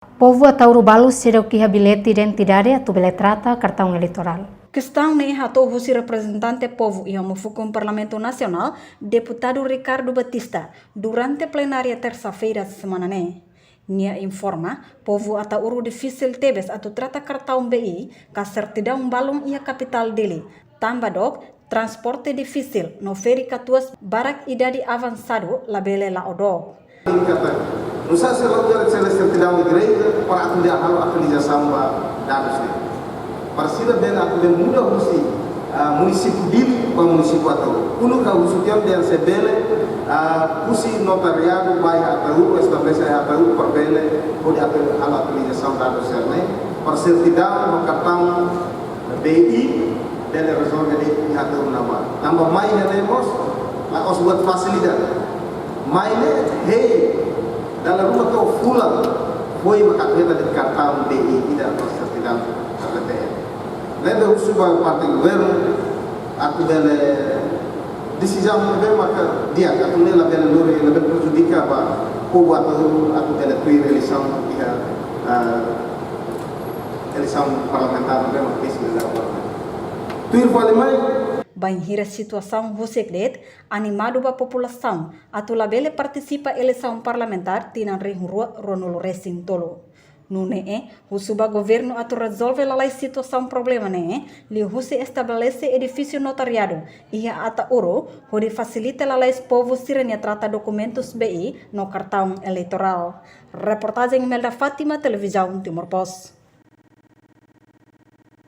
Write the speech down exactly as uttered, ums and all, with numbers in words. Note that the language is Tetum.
Povu Ataúru balu seidauk iha billete identidade atu bele trata kartaun eleitorál. Kestaun ne'e hato'o husi reprezentante povu iha uma fukun Parlamentu Nasionál, Deputadu Ricardo Batista, durante plenária tersa-feira semana ne'e. Nia informa, povu Ataúru difisil tebes atu trata kartaun B I ka sertidaun balun iha kapitál Dili, tanba dook transporte difisil no ferik katuas barak idade avansadu labele la'o dook. Katak, nusá se lau jere sele sertidaun igreja para atu dia halo atualizasaun ba dadus ne'e. Para sira bele atu bele muda husi, ah, munisípiu Dili ba munisípiu Ataúru. Uluk ha'u husu tiha dehan se bele, ah, husi notariadu ba iha Ataúru, estabelese iha Ataúru para bele hodi atu halo atualizasaun dadus sira-ne'e. Para sertidaun no kartaun B I bele rezolve de'it iha Ataúru na'in-balu. Tanba mai iha ne'e mós la'ós buat fasilidade. Mai ne'e, hei, dala ruma to'o fulan foin mak atu hetan de'it kartaun B I ida atau sertidaun K T P. Ne'ebé husu ba parte governu atu bele desizaun ne'ebé maka di'ak, atu nune'e labele lori, labele prejudika ba povu Ataúru atu bele tuir eleisaun iha, ah, eleisaun parlamentár ne'ebé maka pesi da. Tuir fali mai. Bainhira situasaun husik de'it, animadu ba populasaun atu labele partisipa eleisaun parlamentár tinan rihun rua ruanulu resin tolu. Nune'e, husu ba governu atu rezolve lalais situasaun problema ne'e, liuhusi estabelese edifísiu notariadu iha Ataúru, hodi fasilita lalais povu sira-nia trata dokumentus B I no kartaun eleitorál. Reportajen Imelda Fátima, Televizaun Timor Post.